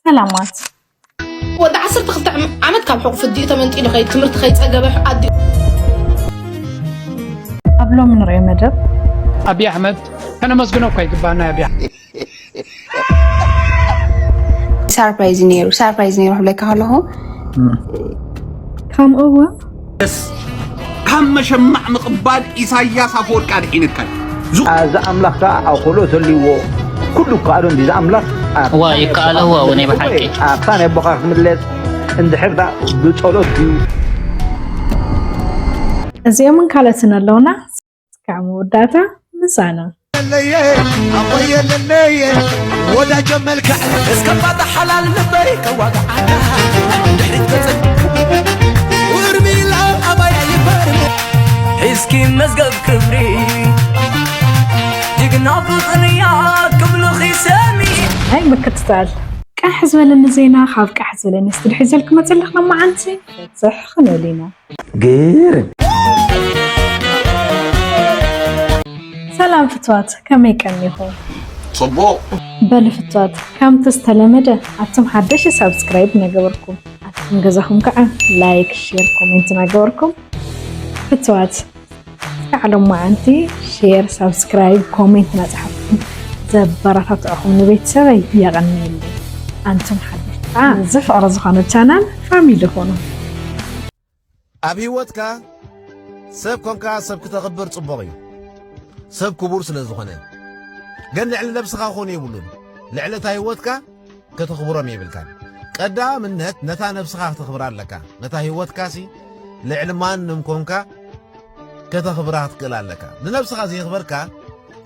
ሰላማት። ወዲ ዓሰርተ ክልተ ዓመት ካብ ሕቑፊ ኣዲኡ ተመንጢሉ ከይድ ትምህርቲ ከይጸገበ ኣዲኡ ኣብ ሎሚ ንሪኦ መደብ ኣብይ ኣሕመድ ከነመስግኖ እኮ ይግባና። ኣብይ ኣሕመድ ሳርፕራይዝ ነይሩ ሳርፕራይዝ ነይሩ ክብለካ ከለኹ ከምኡ እውን ካብ መሸማዕ ምቕባል ኢሳያስ ኣፈወርቂ ኣድሒንካ እዩ። እዚ ኣምላኽ ከዓ ኣኽእሎ ተልይዎ ኩሉ ከኣሎ እንዲ ኣምላኽ ኣብ እዋ ይከኣሎ እዋ እዋ ናይ ብሓቂ ኣብታ ናይ ኣቦኻ ክትምለስ እንድሕር ደኣ ብጸሎት ድዩ እዚኦምን ካልኦትን ኣለውና። እስካብ መወዳእታ ምሳና። ለየ ኣቦየ ለለየ ወዳጀ መልክዕ እስከ ባታ ሓላል ልበይ ከዋግዓና ድሕሪት ገጽ ውርሚላ ኣባይ ይበር እስኪ መዝገብ ክብሪ ጅግና ፍቕርያ ክብሉኺ ሰሚ ናይ ምክትታል ቃሕ ዝበለኒ ዜና ካብ ቃሕ ዝበለኒ ስቱድዮ ሒዘልኩም መፅለኽ መዓንቲ ፍትሕ ክንብል ኢና። ግርም ሰላም ፍትዋት ከመይ ቀኒኹም? ጽቡቕ በሉ ፍትዋት ከምቲ ዝተለመደ ኣቱም ሓደሽ ሳብስክራይብ እናገበርኩም ኣቱም ገዛኹም ከዓ ላይክ ሼር ኮሜንት እናገበርኩም ፍትዋት እስካዕ ሎማዓንቲ ሼር ሳብስክራይብ ኮሜንት እናፀሓፍኩም ዘበረታትዕኹም ንቤተሰበይ የቐንየለይ። ኣንቱም ሓደሽ ከዓ እዚ ፍቕሪ ዝኾነ ቻናል ፋሚሊ ኹኑ። ኣብ ህይወትካ ሰብ ኮንካ ሰብ ክተኽብር ጽቡቕ እዩ። ሰብ ክቡር ስለ ዝኾነ። ግን ልዕሊ ነብስኻ ክኾኑ የብሉን። ልዕሊ እታ ህይወትካ ከተኽብሮም የብልካን። ቀዳምነት ነታ ነብስኻ ክተኽብራ ኣለካ። ነታ ህይወትካሲ ልዕሊ ማንም ኮንካ ከተኽብራ ክትክእል ኣለካ። ንነብስኻ ዘየኽበርካ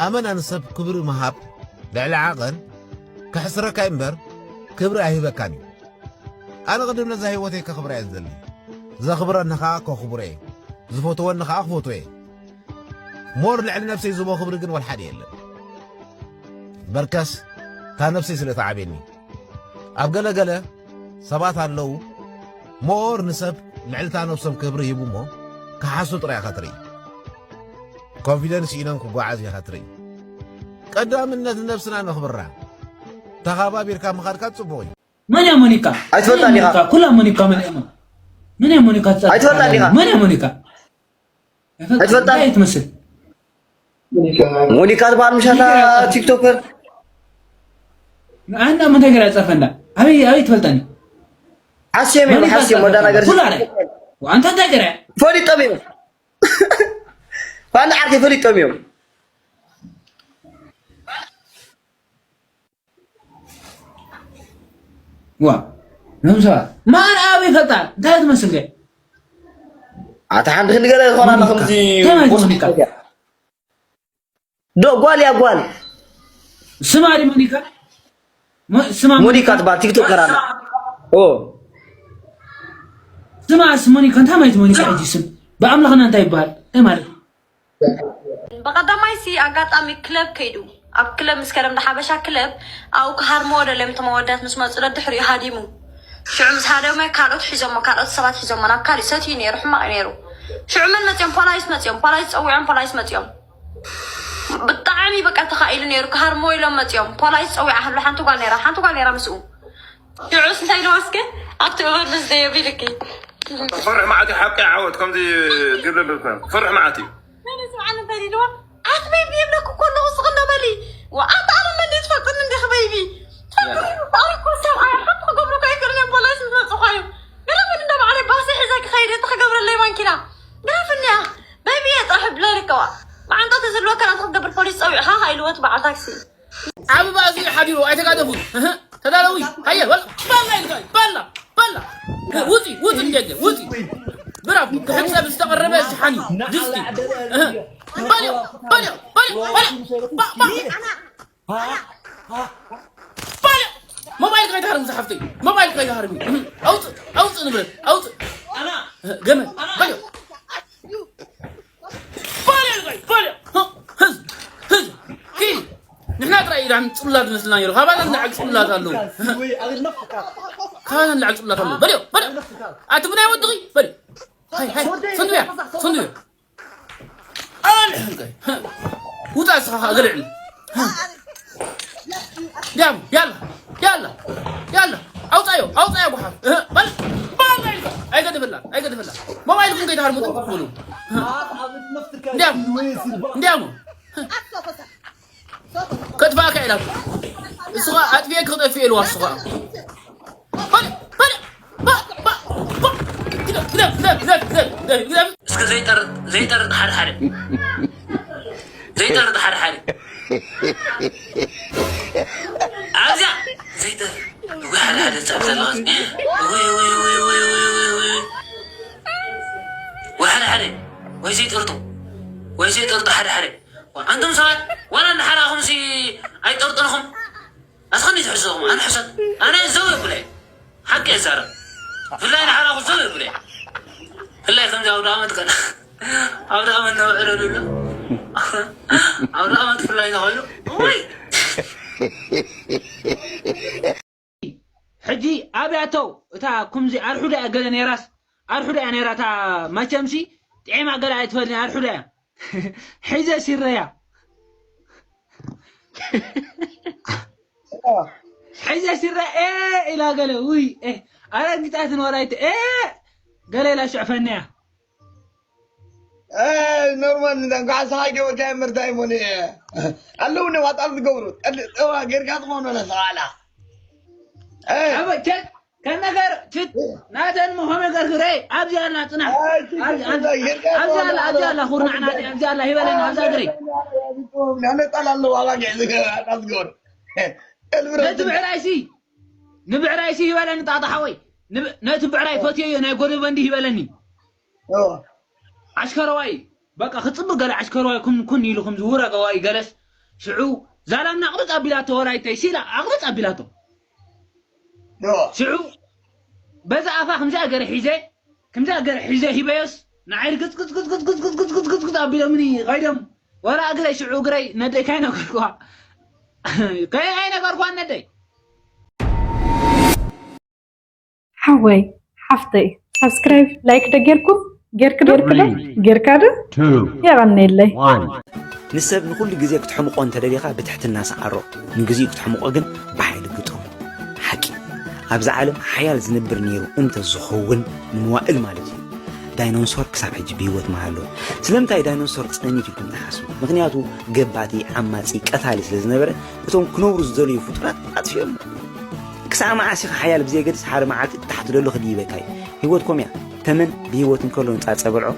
ኣመና ንሰብ ክብሪ ምሃብ ልዕሊ ዓቐን ከሕስረካ እዩ እምበር ክብሪ ኣይህበካን እዩ። ኣነ ቅድም ነዛ ህይወተይ ከኽብራ እየ ዝደሊ። ዘኽብረኒ ኸዓ ከኽብሮ እየ። ዝፈትወኒ ኸዓ ክፈትዎ እየ። ሞር ልዕሊ ነብሰይ ዝቦ ክብሪ ግን ወልሓደ የለን። በርከስ እታ ነብሰይ ስለ ተዓብየኒ። ኣብ ገለ ገለ ሰባት ኣለዉ ሞር ንሰብ ልዕሊ እታ ነብሶም ክብሪ ሂቡ እሞ ክሓሱ ጥራይ ኢኻ ትርኢ። ኮንፊደንስ ኢኖም ክጓዓዝ ኢኻ ትርኢ። ቀዳምነት ንነብስና ነኽብራ። ተኻባቢርካ ምኻድካ ጽቡቕ እዩ። መን እያ ሞኒካ? ኣይትፈልጣን መን እያ ዲኻ? ሞኒካ? ኩላ ሞኒካ መን እያ? መን እያ ሞኒካ? ትጻወት ኣይትፈልጣን ዲኻ? መን እያ ሞኒካ? ኣይትፈልጣን? እንታይ ትመስል? ሞኒካ ትበሃል ምሻታ ቲክቶከር ኣንዳ ምንታይ ገራ ጸፈንዳ? ኣበይ ኣበይ ትፈልጣኒ? ሓስዮም እዮም ሞኒካ ሓስዮም ወዳ ትጻወት ነገር ኩላ ረ። ወኣንታ እንታይ ገራ? ፈሊጦም እዮም። ባንዳ ዓርከይ ፈሊጦም እዮም። ዋ ነምሳ ማን ኣበይ ፈልጣ? እንታይ ትመስል ገ? ኣታ ሓንቲ ክንዲ ገለ ዝኾና ሞኒካ። ከምዚ ከመይ ሞኒካ? ዶ ጓል እያ ጓል። ስማ ዲ ሞኒካ? ሞ- ስማ ሞኒካ ትበሃል ቲክቶከር ኣላ። ኦ ስማ ስ ሞኒካ እንታይ ማለት ሞኒካ ሕጂ ስም ብኣምላኽና እንታይ ይበሃል? እንታይ ማለት እዩ? ብቐዳማይ ሲ ኣጋጣሚ ክለብ ከይዱ ኣብ ክለብ ምስ ከደም ሓበሻ ክለብ ኣብኡ ክሃርሞ ደልዮም እቶም ኣወዳት ምስ መፁ ደድሕሪኡ ሃዲሙ ሽዑ ምስ ሃደመ ካልኦት ሒዞሞ ካልኦት ሰባት ሒዞሞ ናብ ካሊእ ሰትዩ ነይሩ ሕማቕ እዩ ነይሩ ሽዑ መን መፅዮም ፖላይስ መፅዮም ፖላይስ ፀዊዖም ፖላይስ መፅዮም ብጣዕሚ በቃ ተኻኢሉ ነይሩ ክሃርሞ ኢሎም መፅዮም ፖላይስ ፀዊዓ ሃሎ ሓንቲ ጓል ነይራ ሓንቲ ጓል ነይራ ምስኡ ሽዑስ እንታይ ኢልዋ እስከ ኣብቲ እበር ምስ ደየብ ኢልኪ ፈርሕ መዓት ሓቂ ዓወት ከምዚ ግብረ ብልኮ ፈርሕ መዓት እዩ መን ዝምዓኒ እንታይ ኢልዋ ኣትበይቢ የብለኩ እኮ ኣለኹ ስኽ እንዳበሊ ኣንተ ኣነ መን ትፈልጥኒ እንዲኽ በይቢ ኣረ እኮ ሰብኣይ ሓንቲ ክገብሩካ ኣይክእልን እዮም ፖላይስ ዝመፅኳ እዩ ገረፍን እንዳ ባዕለይ ባሲ ሒዘ ክኸይድ እቲ ክገብረለይ ማንኪና ገረፍንያ በይቢ የጥራሕ ብለልከዋ መዓንጣ ተዝልወካ ናት ክትገብር ፖሊስ ፀዊዕኻ ኢልወት በዓል ታክሲ ዓበባ እዚ ሓዲሩ ኣይተጋደፉን እህ፣ ተዳለዊ ሃየ በል ባላ ኢልካ እዩ፣ ባላ ባላ ውፂ ውፂ ንደገ ውፂ ብራፍ ክሕሰብ ዝተቐረበ ሽሓኒ ድስቲ እህ፣ በልዮ በልዮ በልዮ በልዮ ባ- ባ- ባ- በልዮ ሞባይል ከይትሃርም ዝሓፍተይ ሞባይል ከይትሃርሚ እህ፣ ኣውፅእ ኣውፅእ ንብረት ኣውፅእ ገመ በልዮ ንሕና ጥራይ ኢና ፅሉላት ዝመስልና ነይሩ። ካባና ንላዕሊ ፅሉላት ኣለዉ። ካባና ንላዕሊ ፅሉላት ኣለዉ። በልዮ በልዮ። ኣቲ ብናይ ወድኺ በልዮ። ሃይ ሃይ። ሰንዱያ ሰንዱያ። ኣልሕንቀይ። ውፃ እስኻ ኸዓ ገለዕሊ። ያም ያላ ያላ ያላ። ኣውፃያ ጉሓፍ። እህ፣ በል፣ በል ኢልካ። ኣይገድፈላ፣ ኣይገድፈላ። ሞባይልኩም ከይትሃርሙ ጥንቁቕ በሉ። እንዲያሞ፣ እንዲያሞ። ከጥፋእካ ኢላ። እሱ ኸዓ ኣጥፊኤ ክጠፍእ ኢልዋ እሱ ኸዓ። በል፣ በል፣ በል፣ በል፣ በል። ግደፍ፣ ግደፍ፣ ግደፍ፣ ግደፍ፣ ግደፍ፣ ግደፍ። እስከ ዘይጠርጥ፣ ዘይጠርጥ ሓደ ሓደ። ዘይጠርጥ ሓደ ሓደ። ኣብዚኣ ዘይጠርጥ። ወይ ሓደ ሓደ ጸብ ዘለዋ። ወይ፣ ወይ፣ ወይ። ወይ ሓደ ሓደ። ወይ ዘይጠርጡ። ወይ ዘይጠርጡ ሓደ ሓደ። ኣንቱም ሰባት፣ ዋላ ንሓራኹምሲ ኣይጠርጥንኹም። ኣስኸኒ ትሕስኹም፣ ኣነ ሕሰብ፣ ኣነ ዘው የብለ። ሓቂ የዛረብ። ብፍላይ ንሓራኹ ዘው የብለ። ብፍላይ ከምዚ ኣውደ ዓመት ከ-፣ ኣውደ ዓመት ነብዕለሉ ኣሎ። ኣውደ ዓመት ብፍላይ ተኾይኑ፣ ወይ! ሕጂ ኣብያተው እታ ኩምዚ ኣርሑዳ እያ ገለ ነይራስ፣ ኣርሑዳ እያ ነይራ እታ መቸምሲ፣ ጥዒማ ገለ ኣይትፈልጥን፣ ኣርሑዳ እያ። ሒዘ ሲረያ። ሒዘ ሲረ፣ ኤ፣ ኢላ ገለ፣ ውይ፣ ኤ፣ ኣረጊጣትን ወላይት፣ ኤ፣ ገለ ኢላ ሽዕፈንያ። ኤ፣ ኖርማል፣ እንኳዕ ሰሓይ ገበርካ እምበር እንታይ እሞ ነ-፣ ኣለዉ ነ ዋጣል ዝገብሩ፣ ጠል-፣ ጠዋ ጌርካ ትኾኑ ነ ሰቓላ። ኤ። ኣበ-፣ ቸክ፣ ከነገር፣ ችት፣ ናተን ምኾመ ገርግረ፣ ኣብዚ ኣላ ጽናሕ። ኣይ፣ ችት፣ ኣብዚ፣ ችት፣ ኣብዚ፣ ጌርካ ኣብዚ ኣላ፣ ትኾኑ ኣብዚ ኣላ፣ ኩርናዕ ናተይ፣ ኣብዚ ኣላ፣ ሂበለኒ፣ ኣብዚ እግረይ። ኣነ ጣል ኣለዉ፣ ኣባጊዕ ዝገ-፣ ኣጣል ዝገበሩ። ኤልብረ ነቲ ብዕራይሲ፣ ንብዕራይሲ ሂበለኒ፣ ጣጣ ሓወይ። ንብ-፣ ነቲ ብዕራይ ፈትየዮ፣ ናይ ጎደበንዲ ሂበለኒ። ኦ። ዓሽከረዋይ፣ በቃ ክጽብቕ ገለ ዓሽከረዋይ ኩን፣ ኩን ኢሉ ከም ዝውረገዋይ ገለስ፣ ሽዑ ዛላምና ኣቕብጽ ኣቢላቶ፣ ወላይተይ ሲላ ኣቕብጽ ኣቢላቶ። ኦ። ሽዑ በዛ ኣፋ ከምዚኣ ገረ ሒዘ፣ ከምዚኣ ገረ ሒዘ ሂበዮስ፣ ንዓይ ርግጽ፣ ግጽ፣ ግጽ፣ ግጽ ኣቢሎምኒ ኸይዶም። ወላ እግረይ ሽዑ እግረይ ነደይ ካይነገርኳ። ከይ ኣይነገርኳን ነደይ። ሓወይ፣ ሓፍተይ፣ ሳብስክራይብ፣ ላይክ ዶ ጌርኩም? ጌርክ ዶ? ጌርካ ዶ? Two, የቐንየለይ። One። ንሰብ ንኹሉ ግዜ ክትሕምቆ እንተደሊኻ ብትሕትና ሰዓሮ፣ ንግዚኡ ክትሕምቆ ግን ብሓይሊ ግጥሞ። ሓቂ፣ ኣብዛ ዓለም ሓያል ዝነብር ነይሩ እንተዝኸውን ንመዋእል ማለት እዩ። ዳይኖንሶር ክሳብ ሕጂ ብህይወት ምሃሎ። ስለምንታይ ዳይኖንሶር ጸኒት ኢልኩም ትሓስቡ? ምኽንያቱ ገባቲ፣ ዓማጺ፣ ቀታሊ ስለ ዝነበረ እቶም ክነብሩ ዝደለዩ ፍጡራት ኣጥፊኦም። ክሳዕ መዓስ ኢኻ ሓያል ብዘየገድስ ሓደ መዓልቲ ታሕቲ ደሎ ክድይበካ እዩ። ህይወት ኮም እያ። ተመን ብህይወት እንከሎ ንጻጸ በልዖ፣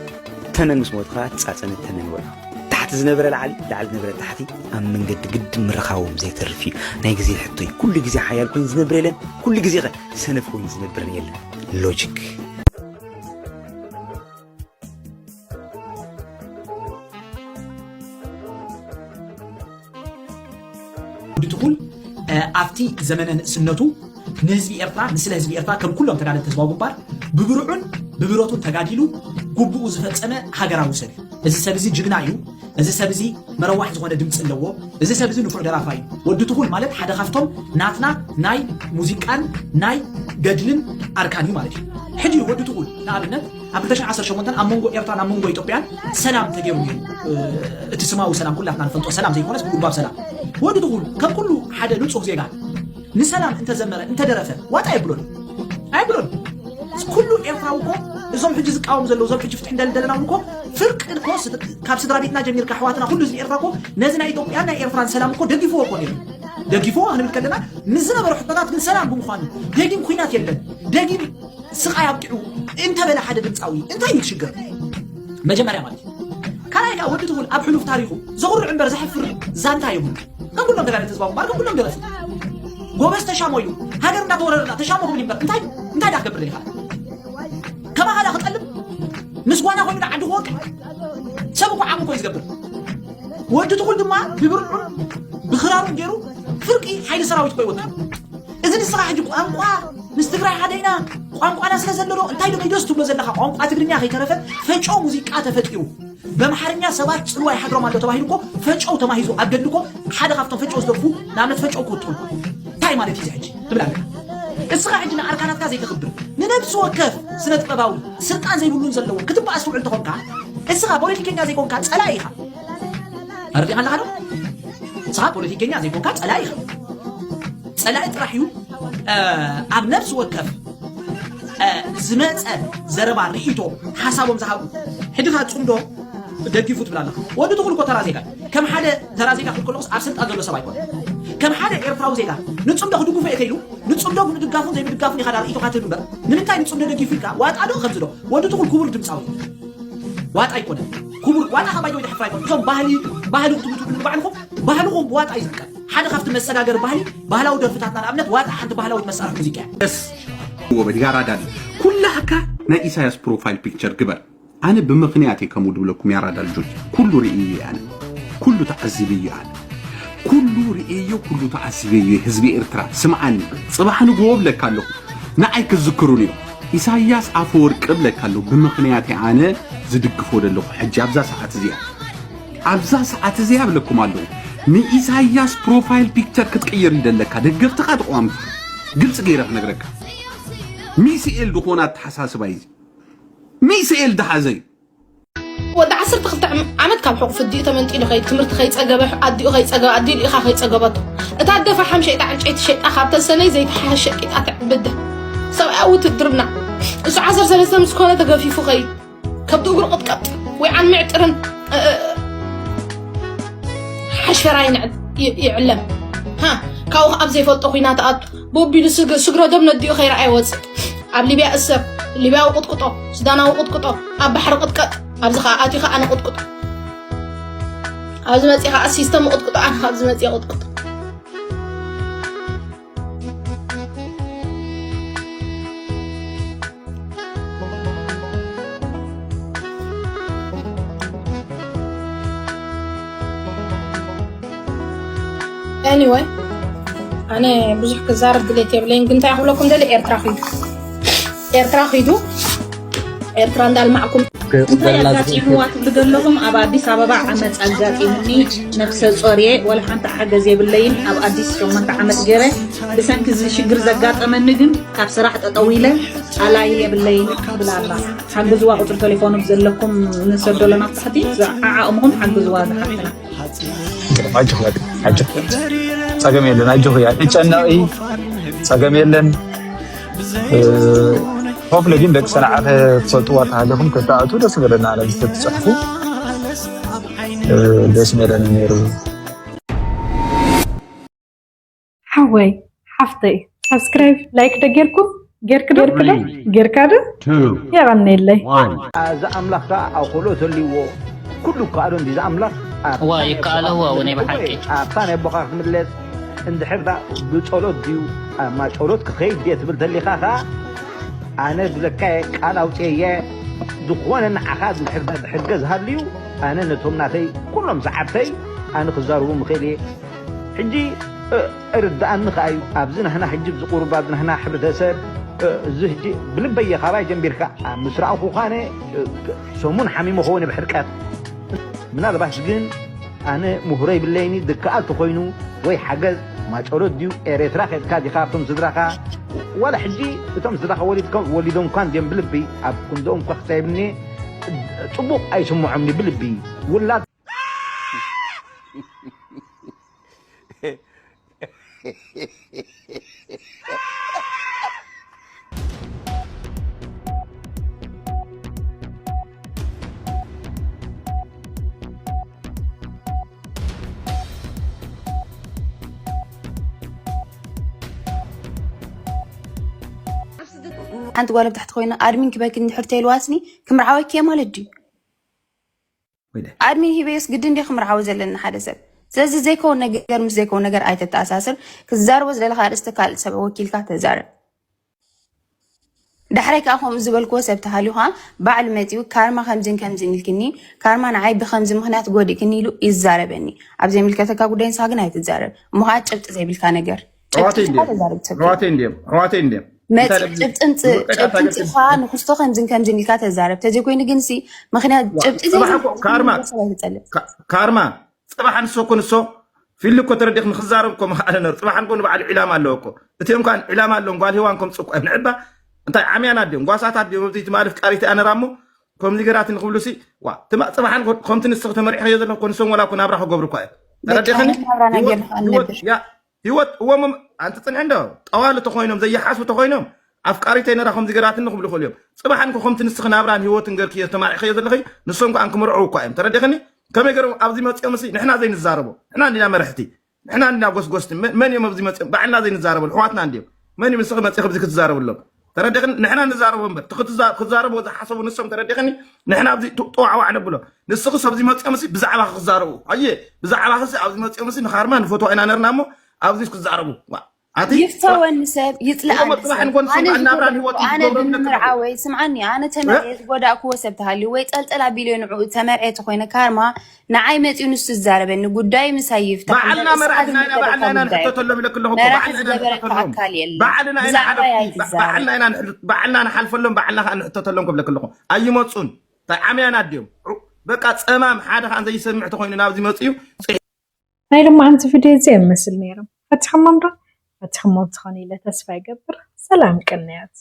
ተመን ምስ ሞትኻ ትጻጸ ንተመን በልዖ። ታሕቲ ዝነበረ ላዕሊ፣ ላዕሊ ዝነበረ ታሕቲ ኣብ መንገዲ ግድን ምርኻቦም ዘይተርፍ እዩ። ናይ ግዜ ሕቶ እዩ። ኩሉ ግዜ ሓያል ኮይኑ ዝነብር የለን። ኩሉ ግዜ ኸ ሰነፍ ኮይኑ ዝነብር የለን። ሎጂክ። ወዲ ትኹል፣ እ፣ ኣብቲ ዘመነ ንእስነቱ ንህዝቢ ኤርትራ፣ ንስለ ህዝቢ ኤርትራ ከም ኩሎም ተጋደልቲ ህዝባዊ ግንባር ብብርዑን ብብረቱን ተጋዲሉ ግቡኡ ዝፈጸመ ሃገራዊ ሰብ እዩ። እዚ ሰብ እዚ ጅግና እዩ። እዚ ሰብ እዚ መረዋሕ ዝኾነ ድምፂ ኣለዎ። እዚ ሰብ እዚ ንፉዕ ደራፋይ እዩ። ወዲ ትኹል ማለት ሓደ ካብቶም ናትና ናይ ሙዚቃን ናይ ገድልን ኣርካን እዩ ማለት እዩ። ሕጂ ወዲ ትኹል ንኣብነት ኣብ ክልተ ሽሕን ዓሰርተ ሸሞንተን ኣብ መንጎ ኤርትራን ኣብ መንጎ ኢትዮጵያን ሰላም ተገይሩ ነይሩ። እ፣ እቲ ስማዊ ሰላም ኩላትና ንፈልጦ ሰላም ዘይኮነስ ብጉልባብ ሰላም። ወዲ ትኹል ከም ኩሉ ሓደ ንጹህ ዜጋ ንሰላም እንተዘመረ እንተደረፈ ዋጣ የብሎን፣ ኣይብሎን። ኩሉ ኤርትራዊ እኮ እዞም ሕጂ ዝቃወሙ ዘለዉ እዞም ሕጂ ፍትሒ እንደልደለና እውን እኮ ፍርቂ እኮ ስድ-፣ ካብ ስድራ ቤትና ጀሚርካ ኣሕዋትና ኩሉ ህዝቢ ኤርትራ እኮ ነዚ ናይ ኢትዮጵያን ናይ ኤርትራን ሰላም እኮ ደጊፍዎ እኮ ነይሩ። ደጊፍዎ ክንብል ከለና ምስ ዝነበሩ ሕቶታት ግን ሰላም ብምዃኑ ደጊም ኩናት የለን፣ ደጊም ስቓይ ኣብቂዑ እንተበለ ሓደ ድምፃዊ እንታይ እዩ ትሽግር? መጀመርያ ማለት እዩ። ካልኣይ ከዓ ወዲ ትኹል ኣብ ሕሉፍ ታሪኹ ዘኹርዕ እምበር ዘሕፍር ዛንታ የብሉ። ከም ኩሎም ተጋደልቲ ህዝባዊ ግንባር፣ ከም ኩሎም ደረፍቲ። ጎበዝ ተሻሞ እዩ። ሃገር እንዳተወረረ ተሻሞ ክብል እምበር እንታይ፣ እንታይ ዳ ክገብር ደሊኻ? ከማኻ ዳ ክጠልብ? ምስ ጓና ኮይኑ ዳ ዓዲ ክወቅዕ? ሰብ እኮ ዓቕሚ እኮ እዩ ዝገብር። ወዲ ትኹል ድማ ብብርዑን ብኽራሩን ገይሩ ፍርቂ ሓይሊ ሰራዊት እኮ ይወቅዕ። እዚ ንስኻ ሕጂ ቋንቋ ምስ ትግራይ ሓደ ኢና፣ ቋንቋና ስለ ዘሎ ዶ እንታይ ዶ ኪዶስ ትብሎ ዘለኻ? ቋንቋ ትግርኛ ከይተረፈ ፈጨው ሙዚቃ ተፈጢሩ። በምሓርኛ ሰባት ጽልዋ ይሓድሮም ኣሎ ተባሂሉ እኮ ፈጨው ተማሂዙ ኣብ ገድሊ እኮ ሓደ ካብቶም ፈጨው ዝደርፉ ንኣብነት ፈጨው ክውጥሩ። እንታይ ማለት እዩ እዚ ሕጂ? ትብል ኣለካ። እስኻ ሕጂ ንኣርካናትካ ዘይተኽብር፣ ንነብሲ ወከፍ ስነ ጥበባዊ ስልጣን ዘይብሉን ዘለዎን ክትበኣስ ትውዕል ተኾንካ፣ እስኻ ፖለቲከኛ ዘይኮንካ ጸላኢ ኢኻ። ኣረዲኻ ኣለኻ ዶ? ንስኻ ፖለቲከኛ ዘይኮንካ ጸላኢ ኢኻ። ጸላኢ ጥራሕ እዩ ኣብ ነፍሲ ወከፍ ዝመፀ ዘረባ ርእይቶ ሓሳቦም ዝሃቡ ሕድኻ ፅምዶ ደጊፉ ትብል ኣለኻ። ወዲ ትኹል እኮ ተራ ዜጋ ከም ሓደ ተራ ዜጋ ክብል ከለኹስ ኣብ ስልጣን ዘሎ ሰብ ኣይኮነ። ከም ሓደ ኤርትራዊ ዜጋ ንፅምዶ ክድግፎ እየ ከይሉ ንፅምዶ ብምድጋፉን ዘይምድጋፉን ኢኻ ዳ ርእይቶኻ ትህብ እምበር ንምንታይ ንፅምዶ ደጊፉ ኢልካ ዋጣ ዶ ከምዚ ዶ ወዲ ትኹል ክቡር ድምፃዊ ዋጣ ኣይኮነ ክቡር ዋጣ ካብ ኣይዶ ይተሕፍራ ኣይኮነ እቶም ባህሊ ባህሊ ክትምቱ ንባዕልኹም ባህልኹም ብዋጣ እዩ ዝርከብ። ሓደ ካብቲ መሰጋገሪ ባህሊ ባህላዊ ደርፍታትና ንኣብነት ዋጣ ሓንቲ ባህላዊት መሳርሒ ሙዚቃ እያ። ደስ ወበድ ያራዳል ኩላካ ናይ ኢሳያስ ፕሮፋይል ፒክቸር ግበር። ኣነ ብምኽንያት እየ ከምኡ ድብለኩም ያራዳ ልጆች። ኩሉ ርእየ እየ ኣነ ኩሉ ተዓዚበ እየ ኣነ ኩሉ ርእየዮ ኩሉ ተዓዚበዮ እየ ህዝቢ ኤርትራ ስምዓኒ። ጽባሕ ንግሆ እብለካ ኣለኹ ንዓይ ክዝክሩን እዮም። ኢሳያስ ኣፈወርቂ እብለካ ኣለኹ ብምኽንያት እየ ኣነ ዝድግፎ ዘለኹ ሕጂ ኣብዛ ሰዓት እዚኣ ኣብዛ ሰዓት እዚኣ እብለኩም ኣለኹ ንኢሳያስ ፕሮፋይል ፒክቸር ክትቅይር ይደለካ ደገፍትኻ ተቋምቲ ግልፂ ገይረ ክነግረካ ሚስኤል ዝኾነ ኣተሓሳስባ እዩ ሚስኤል ደሓዘ እዩ ወዲ ዓሰርተ ክልተ ዓመት ካብ ሕቑፊ ኣዲኡ ተመንጢሉ ከይድ ትምህርቲ ከይፀገበ ኣዲኡ ከይፀገበ ኣዲኡ ልኢኻ ከይፀገበቶ እታ ኣደ ፈሓም ሸይጣ ዕንጨይቲ ሸይጣ ካብ ተሰነይ ዘይተሓሸ ሸቂጣ ተዕብድ ሰብኣዊ ውትድርና እሱ ዓሰርተ ሰለስተ ምስ ኮነ ተገፊፉ ከይድ ከብዲ እግሩ ቅጥቀጥ ወይ ዓን ምዕጥርን ሓሽፈራይ ይዕለም ካብኡ ኣብ ዘይፈልጦ ኩናት ኣቱ ብቢሉ ስግረ ደም ነዲኡ ከይረኣየ ወፅእ ኣብ ሊብያ እሰር ሊብያዊ ቁጥቁጦ ሱዳናዊ ቁጥቁጦ ኣብ ባሕሪ ቅጥቀጥ ኣብዚ ከዓ ኣትዩ ከዓ ንቁጥቁጦ ኣብዚ መፅእ ከዓ ሲስተም ቁጥቁጦ ኣነ ካብዚ መፅእ ቁጥቁጦ Anyway ኣነ ብዙሕ ክዛረብ ድሌት የብለይን ግን እንታይ ክብለኩም ደሊ ኤርትራ ኪዱ ኤርትራ ኪዱ ኤርትራ እንዳልማዕኩም እንታይ ኣጋጢምዋ ትብሉ ዘለኹም ኣብ ኣዲስ ኣበባ ዓመፅ ኣጋጢሙኒ ነብሰ ፆርየ ወላ ሓንቲ ሓገዝ የብለይን ኣብ ኣዲስ ሸሞንተ ዓመት ገይረ ብሰንኪ እዚ ሽግር ዘጋጠመኒ ግን ካብ ስራሕ ጠጠው ኢለ ኣላይ የብለይን ትብል ኣላ ሓግዝዋ ቁፅሪ ቴሌፎኑ ዘለኩም ንሰደሎም ኣብ ታሕቲ ዓዓቕምኹም ሓግዝዋ ዝሓፍትና ኣጆኺ ኣጆኺ ጸገም የለን ኣጆኺ ኣይትጨነቒ ጸገም የለን ሆፍለ ግን ደቂ ሰንዓፈ ትፈልጥዋ ተሃለኹም ከተኣቱ ደስ በለና ነዚ ተትፅሕፉ ደስ በለኒ ነይሩ ሓወይ ሓፍተይ ሳብስክራይብ ላይክ ዶ ጌርኩም ጌርክ ዶ ጌርካ ዶ የቐንየለይ እዚ ኣምላኽ ከዓ ኣኽእሎ ተልይዎ ኩሉ ይከኣሎ እንዲ እዚ ኣምላኽ እዋ ይከኣሎ እዋ እውነይ ብሓቂ ኣብታ ናይ ኣቦኻ ክምለስ እንድሕር ዳ ብጸሎት ድዩ ኣማ ጸሎት ክኸይድ ድየ ትብል ተሊኻ ከዓ ኣነ ብለካ ቃል ኣውፅየ ዝኾነ ንዓኻ እንድሕር ዳ ዝሕገዝ ሃልዩ ኣነ ነቶም ናተይ ኩሎም ሰዓብተይ ኣነ ክዛረቡ ምኽእል እየ ሕጂ ርዳኣኒ ከኣ እዩ ኣብዚ ናህና ሕጂ ኣብዚ ቁሩብ ኣብዚ ናህና ሕብረተሰብ እዚ ሕጂ ብልበየ ካባይ ጀሚርካ ኣብ ምስራቕ ኩኳነ ሰሙን ሓሚሞ ኸውን ብሕርቀት ምናልባሽ ግን ኣነ ምሁሮ ይብለይኒ ድከኣል ተኾይኑ ወይ ሓገዝ ማጨሎት ድዩ ኤሬትራ ከድካ ዲኻ ኣብቶም ስድራኻ ዋላ ሕጂ እቶም ስድራኻ ወሊዶምኳ እንድዮም ብልቢ ኣብ ክንድኦም እኳ ክሳይብኒ ፅቡቕ ኣይስምዖምኒ ብልቢ ውላድ ሓንቲ ጓል ኣብ ታሕቲ ኮይና ኣድሚን ክበኪ እንድሕር ተይልዋስኒ ክምርዓወኪ እየ ማለት ድዩ ኣድሚን ሂበዮስ ግድን ድየ ክምርዓዎ ዘለኒ ሓደ ሰብ ስለዚ ዘይከውን ነገር ምስ ዘይከውን ነገር ኣይተተኣሳስር ክትዛረቦ ዝደለካ ኣርእስቲ ካልእ ሰብ ወኪልካ ተዛረብ ዳሕራይ ከዓ ከምኡ ዝበልክዎ ሰብ ተሃልዩ ከዓ ባዕሉ መፂኡ ካርማ ከምዝን ከምዝን ኢልክኒ ካርማ ንዓይ ብከምዚ ምክንያት ጎዲእክኒ ኢሉ ይዛረበኒ ኣብ ዘይምልከተካ ጉዳይ ንስካ ግን ኣይትዛረብ እሞ ከዓ ጭብጢ ዘይብልካ ነገር ጭብጢ ሒዝካ ተዛረብ ትሰብር ኣሕዋተይ እንድዮም ኣሕዋተይ እንድዮም መፂእ ጭብጥን ጭብጥን ፅኢኻ ንክስቶ ከምዝን ከምዝን ኢልካ ተዛረብ ተዘይኮይኑ ግን ሲ ምክንያት ጭብጢ ካርማ ካርማ ፅባሕ ንሶ እኮ ንሶ ፊሊ እኮ ተረዲኽ ንክዛረብ እኮ ምኽኣለ ነሩ ፅባሕ ንኮ ንባዕሉ ዒላማ ኣለዎ እኮ እቲኦም ከዓ ዒላማ ኣለዎም ጓል ሂዋን ከምፅእ እኮ እዮም ንዕባ እንታይ ዓምያና ድዮም ጓሳታት ድዮም ኣብቲ ትማሊ ፍቃሪት እያ ነራ እሞ ከምዚ ገራትኒ ክብሉ ሲ ዋ ትማ ፅባሕ ንኮ ከምቲ ንስኽ ተመሪሕኽዮ ዘለኹ እኮ ንሶም ወላ እኮ ናብራ ክገብሩ እኳ እዮም ተረዲኽኒ ህይወት እዎም ኣንቲ ፅንሒ እንዶ ጠዋሊ ተኮይኖም ዘይሓስቡ ተኮይኖም ኣፍቃሪተይ ነራ ከምዚ ገራትኒ ክብሉ ይኽእሉ እዮም። ፅባሕ እንኮ ከምቲ ንስኺ ናብራን ህይወትን ገርክዮ ተማሪዕኸዮ ዘለኺ ንሶም ከዓ ክምርዑ እኳ እዮም። ተረዲኽኒ? ከመይ ገይሮም ኣብዚ መፂኦም ሲ ንሕና ዘይንዛረቦ ንሕና እንዲና መርሕቲ ንሕና እንዲና ጎስጎስቲ መ- መን እዮም ኣብዚ መፂኦም ባዕልና ዘይንዛረበሉ ኣሕዋትና እንዲዮም። መን እዩ ንስኺ መፂ ኣብዚ ክትዛረብሎም? ተረዲኽኒ? ንሕና ንዛረቦ እምበር እቲ ክትዛ- ክዛረብዎ ዝሓሰቡ ንሶም ተረዲኽኒ? ንሕና ኣብዚ ጥ- ጥዋዕዋዕ ነብሎ ንስኺ ኣብዚ መፂኦም ሲ ብዛዕባ ክዛረቡ ኣየ ብዛዕባ ክሲ ኣብዚ መፂኦም ሲ ንኻርማ ንፈትዋ ኢና ነርና እሞ ኣብዚ ክትዛረቡ ዋ። ኣቲ ይፍተወኒ ሰብ ይፅልኣኒ እሞ ፅባሕ ሰብ። ንጎኒ ኣነ ስምዓ ናብራን ዝጎዳእኩ- ህይወትን ኣነ ዝገብረሉ ብምምርዓወይ ስምዓኒ ኣነ ተመርዐ ዝጎዳእክዎ ሰብ ተሃልዩ ወይ ጠልጠል ኣቢለ ንዕኡ ተመርዐ ተኮይነ ካርማ ንዓይ መፂኡ ንሱ ዝዛረበኒ ጉዳይ ምሳይ ይፍታሕ ባዕልና እምበር መራሕቲ ንስኻ ናይና ዝምልከተካ ባዕልና ኢና ጉዳይ ንሕተተሎም ኢለክ ኣለኹ እኮ። ነራ ባዕልና ኢና ዝገበረካ ንሕተተሎም ኣካል የለን ባዕልና ኢና ብዛዕባይ ሓለፍቲ ባዕልና ኣይትዛረብ ኢና ንሕ- ባዕልና ንሓልፈሎም ባዕልና ከዓ ንሕተተሎም ክብለክ ኣለኹ። ኣይመፁን። እንታይ ዓምያና ድዮም? በቃ ፀማም ሓደ ከዓ ዘይሰምዕ ተኮይኑ ናብዚ መፅኡ ናይ ሎማዓንቲ ቪድዮ እዚ ይመስል ነይሮም። ፈቲሖሞም ዶ? ፈቲሖሞም ትኾኑ ኢለ ተስፋ ይገብር። ሰላም ቅንያት።